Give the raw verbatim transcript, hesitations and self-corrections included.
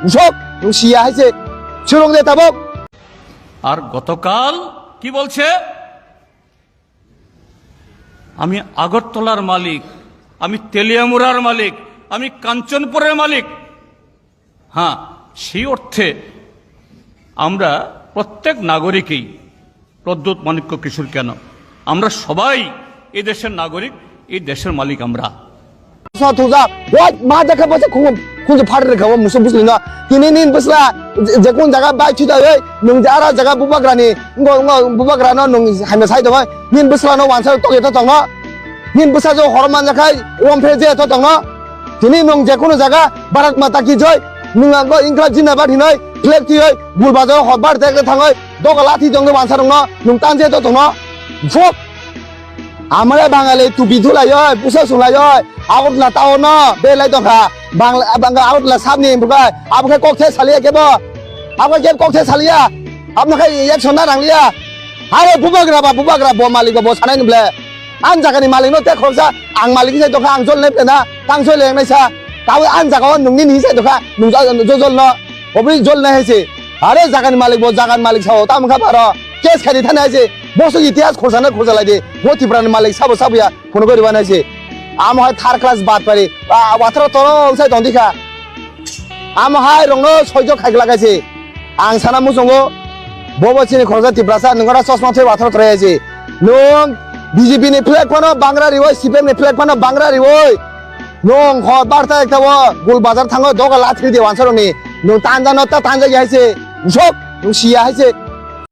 Sok, nung siya hai se. Surung de tabok. আর গতকাল কি বলছে? আমি আগরতলার মালিক, আমি তেলিয়ামুড়ার মালিক, আমি কাঞ্চনপুরের মালিক। হ্যাঁ, সেই অর্থে আমরা প্রত্যেক নাগরিকই, প্রদ্যুৎ, মাণিক্য, কিশোর কেন, আমরা সবাই এই দেশের নাগরিক, এই দেশের মালিক আমরা। Sa thujak, wai ma jakha bose khungo, khungo phar rekha o musu busli no. Tini nin busla, je, je kun jaga bai thudai oi, nung jara jaga bubagrani, ngo, ngo, bubagrano nung haima sai dong oi, nin busla no wansa tokya to tongno. Nin busa jo hor man jakhai, rom phe je to tongno. Tini nung je kunu jaga, Bharat Mata ki jai, nung ango Inklab Jindabad hinoi, flag tiyoi, gul bajo hor bar tek thangoi, doga lathi tongno wansa rongno, nung tan je to tongno. Jok. Amare Bangali tupi thulai oi, pusa sulai oi, Agartala town no belai tongkha. Bangla, Bangla Agartala sabni bukai, abo khe kok the saliya kebo. Abo khe kok the saliya. Abo khe yak sonna rang liya. Are bubagra ba, bubagra bo malik ba bo sanai nuble. An jaga ni malik no te khoroksa, ang malik sai tongkha, ang jol nai plena, tang soi leng nai sa. Tawi an jaga o nungni ni sai tongkha, nung jol, jol, jol no. Obri jol nai hai se. Are jaga ni malik bo, jaga ni malik sao, tam kha baro. Case khai di thani hai se. Boso itihas khorsa na khorsa lai di. Bo Tripura ni malik sabo sabo ya. Phone kori banai se. Amo hai third class bad pari. Ah, watharo toro sai tong dikha. Amo hai rongno soijo khai lagai se. Ang sana muchungo. Bobo chini khoroksa Tiprasa nungora chosma thoi watharo tore se. Nung B J P ni flag phano bangra riwoi, C P M ni flag phano bangra riwoi. Nung hor barta ekta bo gul bazar thango doga lathri de wansa rongni. Nung tanja no ta tanja ya hai se. Usok, nung siya hai se.